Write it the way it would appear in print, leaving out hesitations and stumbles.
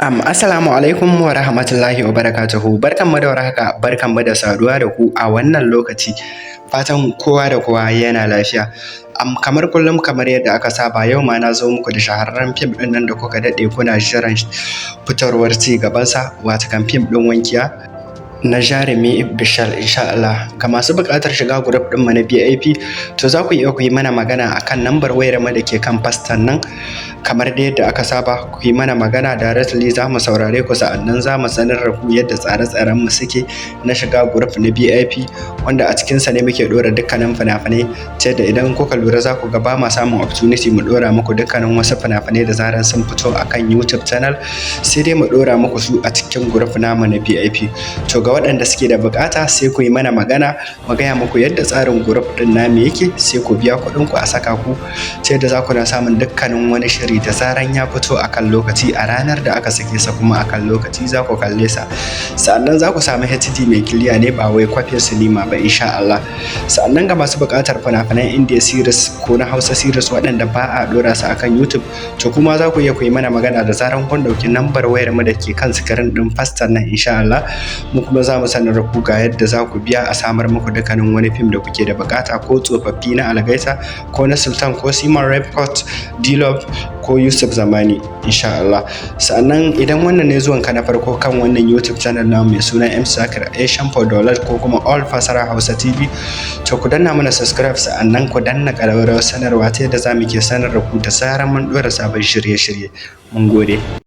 Assalamu alaikum wa rahmatullahi wa barakatuhu. Barkanmu da warhaka, barkanmu da saduwa da ku a wannan lokaci. Fatan kowa da kowa yana lafiya. Kamar kullum, kamar yadda aka saba, yau ma na zo muku da shahararren fim ɗin nan da kuka daɗe kuna jiran fitarwar ci gabansa, watakan fim ɗin Wankiya na jarumi Bishal, insha Allah. Ga masu buƙatar shiga group ɗinmu na VIP, to za ku iya ku yi mana magana akan nambar wayar mu da ke kan fastan nan. Kamar dai yadda aka saba, ku yi mana magana directly, za mu saurare ku, sa'annan za mu sanar da ku yadda tsare-tsaren mu suke na shiga group na VIP, wanda a cikinsa ne muke ɗora dukkanin fina-finai, ta yadda idan kuka lura za ku ga ba ma samun opportunity mu ɗora muku dukkanin wasu fina-finai da zaran sun fito akan YouTube channel, sai dai mu ɗora muku su a cikin group namu na VIP. To, ga waɗanda suke da buƙata, sai ku yi mana magana, mu gaya muku yadda tsarin group ɗin namu yake, sai ku biya kuɗin ku a saka ku, ta yadda za ku na samun dukkanin wani shiri da zaran ya fito akan lokaci, a ranar da aka sake sa, kuma akan lokaci za ku kalle sa. Sa'annan za ku samu HD mai clear ne, ba wai kwafin sinima ba, insha Allah. Sa'annan ga masu buƙatar fina-finan India series ko na Hausa series waɗanda ba a ɗora su akan YouTube, to kuma za ku iya ku yi mana magana da zaran kun ɗauki nambar wayar mu da ke kan screen ɗin fastar nan, insha Allah. Mu kuma za mu sanar da ku ga yadda za ku biya a samar muku dukkanin wani fim da kuke da buƙata, ko tsofaffi na Algaita, ko na Sultan, ko Simon Report, D-Love, ko Yusuf Zamani, insha Allah. Sannan idan wannan ne zuwanka na farko kan wannan YouTube channel namu mai suna M Sakir Asian for Dollar ko kuma All Fasara Hausa TV, to ku danna mana subscribe, sa'annan ku danna ƙararrawar sanarwa ta yadda za mu ke sanar da ku da zarar mun ɗora sabon shirye-shirye. Mun gode.